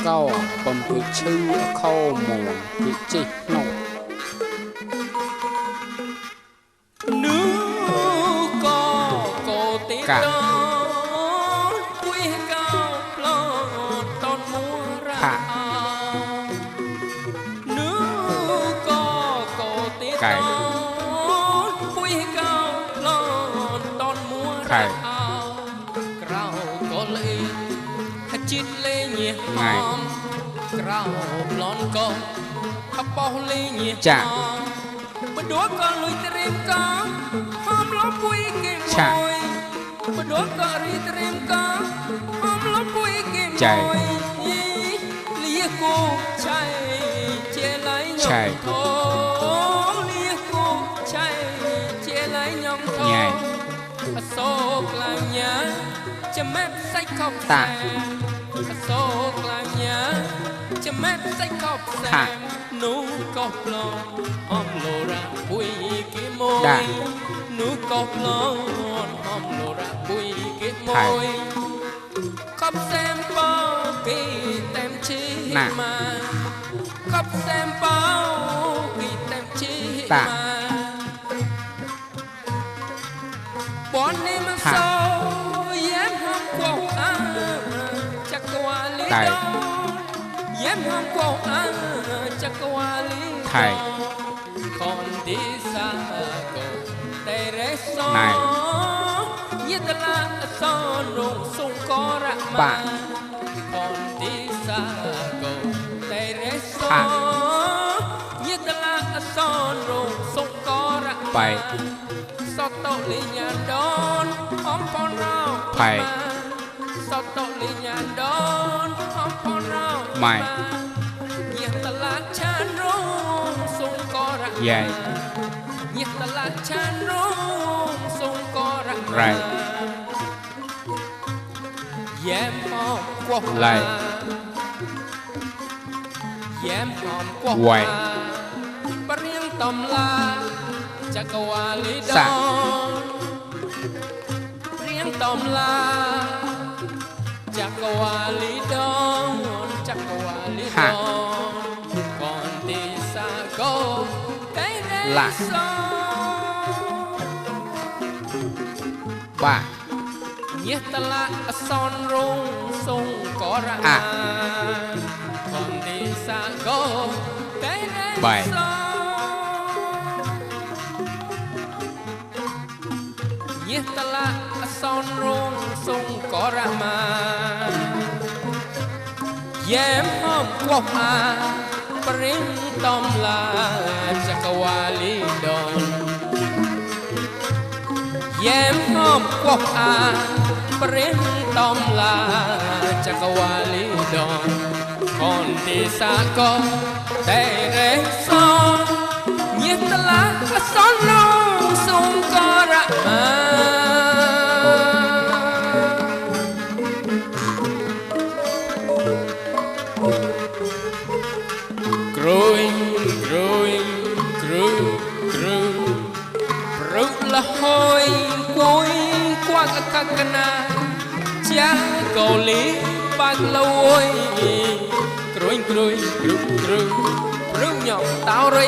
cao bầm bị chư khâu mù bị chết nổ nước có tít cả quý cao lo tôn mua ra nước có tít cái quý cao lo tôn mua ra cao có lệ chít lê nhẹ hòm cao lon con hấp bao lê nhẹ bữa đó con lùi tìm con hôm lót vui kìm môi bữa đó con lùi tìm con hôm lót vui kìm môi lia cô chạy che lấy nhom thô lia cô chạy che lấy nhom thô số là nhá chấm mép sách khóc xem số là nhá chấm mép sách khóc xem nú cọp lo om lô ra bụi kia môi nú cọp lo om lô ra bụi kia môi cọp xem bao kỳ tem chi mà cọp xem bao kỳ tem chi mà bọn em sao dám ham quăng chắc qua lý do dám ham quăng chắc qua lý thầy còn đi xa cầu tây rẽ gió nhất là gió nung sung có rạ mà còn đi xa cầu tây rẽ gió nhất là gió nung sung có rạ mà sao tao li nhà đón ông con rau phải sao tao li nhà đón ông con rau mày nhiệt là chan rong sung có rạ vậy nhiệt là chan rong sung có rạ right dám hòm qua lại dám hòm qua quay bà riêng tầm la chắc qua lý đón riêng tầm la chắc qua lý đón chắc qua lý đón còn đi xa cô cái là ba nhất là son rung sung có ra còn đi xa cô cái bảy nhất là son rung sung có ra mà dám hôm qua riêng tâm là chắc qua lý đồn dám hôm qua riêng tâm là chắc qua lý đồn còn đi xa con để rẽ son nhất là son rung sung có ra mà là hồi cuối qua các cana cha cầu lý bạc lâu cruin nhọc tao rồi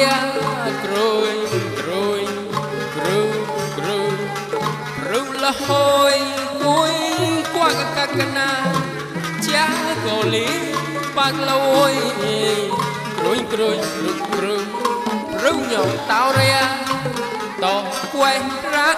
cruin là hồi cuối qua các cana cha cầu lý bạc lâu cruin nhọc tao rồi to quay ra